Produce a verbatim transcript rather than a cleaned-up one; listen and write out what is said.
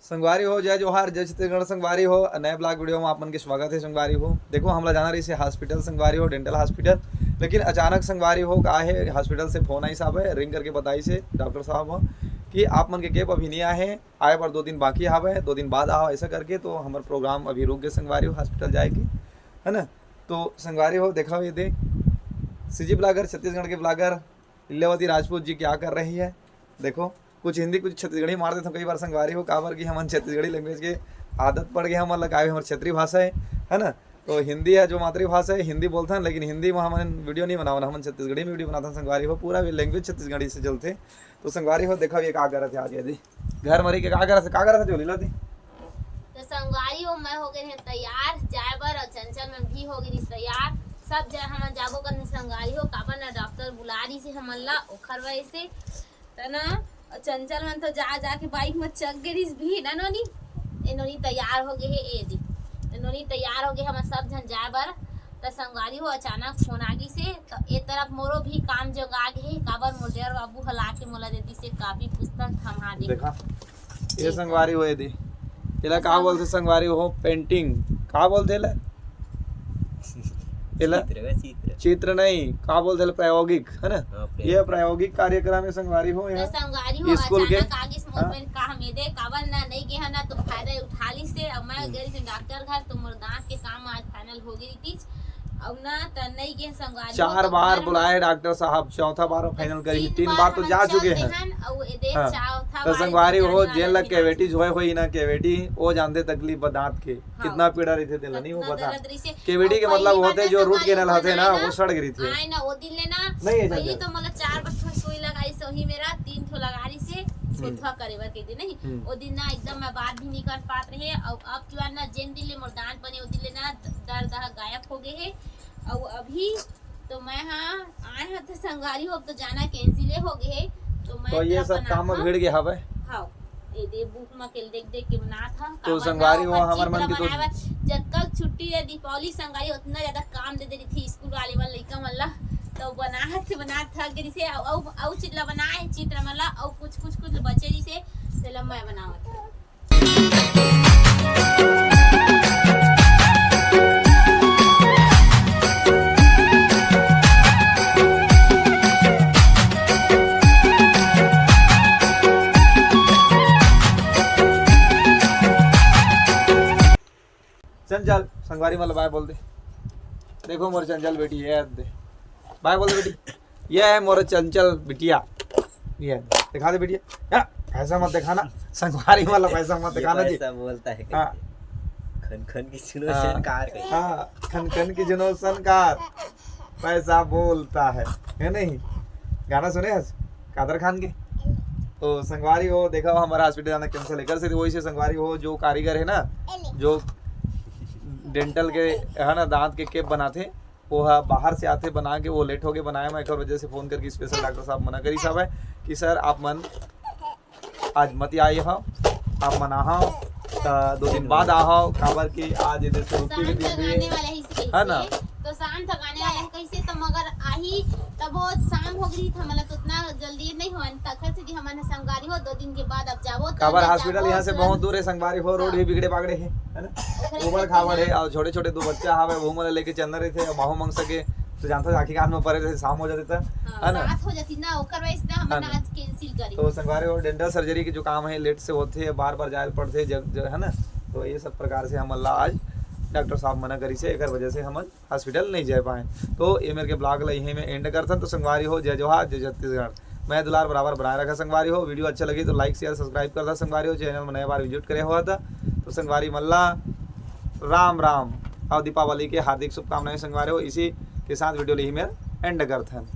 संगवारी हो, जय जोहार, जय छत्तीसगढ़ संगवारी हो। नए vlog video में आप मन के स्वागत है संगवारी हो। देखो, हमला जाना रहिसे hospital संगवारी हो, dental hospital, लेकिन अचानक संगवारी हो का है, hospital से phone आइस हावय, ring करके बताइसे doctor साहब ह कि आप मन के cab अभी नहीं आए हैं, आए बर दो दिन बाकी हावय, दो दिन बाद आओ, ऐसा करके तो हमर program अभी रुक गए संगवारी हो hospital जाए के, है ना। तो संगवारी हो, देखा ये दे, CG vlogger, छत्तीसगढ़ के vlogger लीलावती राजपूत जी क्या कर रही है। देखो, कुछ हिंदी कुछ छत्तीसगढ़ी मार देथव कई बार संगवारी हो, काबर कि हमन छत्तीसगढ़ी language के आदत पड़ गए हमन ला, काहे हमर क्षेत्रीय भाषा है, है ना। तो हिंदी है जो मातृभाषा है, हिंदी बोलथन, लेकिन हिंदी में हमन video नहीं बनावन, हमन छत्तीसगढ़ी में video बनाथन संगवारी हो, पूरा भी language छत्तीसगढ़ी से चलथे। तो संगवारी हो, देखा ये का करत है आज यदि घर मरी के का करत है, का करत है जो लीलावती? तो संगवारी हो, मैं हो गए हैं तैयार जाए बर, और चंचल मन भी हो गए तैयार। सब जन हमन जाबो करने संगवारी हो, काबर ना doctor बुला रही से हमन ला, ओखर वजह से। त ना, और चंचल मन तो जा जा के bike में चघ गए रहिस भी ना नोनी। ए नोनी तैयार हो गए हे, ए दी। त नोनी तैयार हो गए, हमन सब झन जाए बर। त संगवारी हो, अचानक phone आ गइस हे, त ए तरफ मोरो भी काम जोगा गे हे, काबर मोर देवर बाबू ह लाके मोला दे दिस हे copy पुस्तक, थम्हा दे। देखा, ये संगवारी हो, ये दी। एला का बोलथे संगवारी हो? Painting। का बोलथे एला? एला चित्र, वह चित्र। चित्र नहीं, का बोलथे एला? प्रायोगिक, है ना? हाँ, ये प्रायोगिक। प्रायोगिक कार्यक्रम है संगवारी हो तो यहाँ। संगवारी हो, स्कूल के। अचानक आ गइस मोर हाँ। मेर काम ए दे, काबर ना नहीं गे हन ना, तो फायदा उठा लिस हे। अब मैं हम्म। गई थी doctor घर, तो मोर दांत के काम आज final हो गई थी। अब ना त नहीं गे संगवारी हो, चार तो बार घर बुलाए doctor साहब, चौथा बार final करी, तीन तीन बार बार तो हमन जा चल चुके हैं। देहन, अउ ए दे हाँ। चौथा तो बार संगवारी हो, जाने जेन वाला लग दिमाग cavities होए होई ना, cavity, वो जानते तकलीफ बा दांत के, हाँ। कितना पीड़ा रहिथे तेला, नहीं वो कितना बता। दर्द रहिसे। Cavity के अउ मतलब पहली होथे बात जो root संगवारी canal हो होथे ना, ना, वो सड़ गे रहिथे। आए ना, वो दिन ले ना, नहीं है पहली ज्यादा। तो मोला चार बठो सुई लगाइस, वही मेरा तीन ठो लगा रहिसे, हम्म। छोटवा करे बर के दिन नहीं। हम्म। वो दिन ना एकदम मैं बात भी नहीं कर पात रहे, अउ अब की बार ना जेन दिन ले मोर दांत बने, वो दिन ले ना दर्द ह गायब हो गए हे। अउ अभी तो मैं हाँ आए हन तो संगवारी हो, अब तो जाना cancel हो गए हे। तो मैं तो ये तेला सब काम में बनात भिड़ गए हवे। हाँ, ये दे book में के देख देख के बनात हन। तो काबर संगवारी ना हो, ओकर हमर चित्र मन के तो बनाए बर जतका छुट्टी रहे दीपावली संगवारी, उतना ज्यादा काम दे दे रही थी स्कूल वाले मन लइका मन ला। तो बनात बनात थक गई से, अउ अउ अउ चित्र बनाए चित्र मन ला, अउ कुछ कुछ कुछ बचे रही से, तेला मैं बनावत हूँ। चंचल, संगवारी मन ल bye बोल दे। देखो मोर चंचल बेटी है, दे bye बोल दे बेटी। ये है मोर चंचल बिटिया, ये है, दिखा दे बिटिया। या, ऐसा मत दिखाना, संगवारी वाला पैसा मत ये दिखाना जी। पैसा बोलता है हाँ। करके। खन खन की सुनो हाँ। शनकार कही। हाँ, खन खन की सुनो शनकार, पैसा बोलता है, है नहीं? गाना सुने हस कादर खान के? तो संगवारी हो, देखा हो, हमारा hospital जाना cancel है। कर से वही से संगवारी हो, जो कारीगर है ना, जो dental के है ना, दांत के cap बनाथे, वो ह बाहर से आथे बना के, वो late हो गए बनाए में, एकर वजह से phone करके special doctor साहब मना करी सब है कि sir आप मन आज मत आए हो, आप मन आहो त दो दिन बाद आहो, काबर कि आज ये जैसे रुकी के दिन भी है ना। तो शाम तक आने वाला है कैसे, तो मगर आही तब वो शाम हो गई था, मतलब तो उतना जल्दी नहीं हो, तखन से जी हमन संगवारी हो, दो दिन के बाद अब जाबो, तो काबर hospital यहाँ से बहुत दूर है संगवारी हो, road भी बिगड़े बागड़े है, है ना, उबड़ खाबड़ है, और छोटे छोटे दो बच्चा हवे, वो मन लेके चलना रहते, अब बाहू मांग सके, तो जानता आखिरकार में परे रहते, शाम हो जाते था, हाँ, है ना? रात हो जाती ना, ओकर वजह से हमन आज cancel करी। तो संगवारी हो, dental surgery के जो काम है late से होते है, बार बार जाए पड़ते है, जब, जब, है ना? तो ये सब प्रकार से हमन ला आज doctor साहब मना करी से, एकर वजह से हमन hospital नहीं जा पाए। तो ये मेरे के vlog ला यहीं में end करथन। तो संगवारी हो, जय जोहार, जय छत्तीसगढ़। मैं दुलार बराबर बनाए रखा संगवारी हो। Video अच्छा लगी तो like, share, subscribe कर दा संगवारी हो। Channel में नए बार visit करे हुआ था तो संगवारी मन ला राम राम और दीपावली के हार्दिक शुभकामनाएं संगवारी हो। इसी के साथ video ला यहीं में end करथन।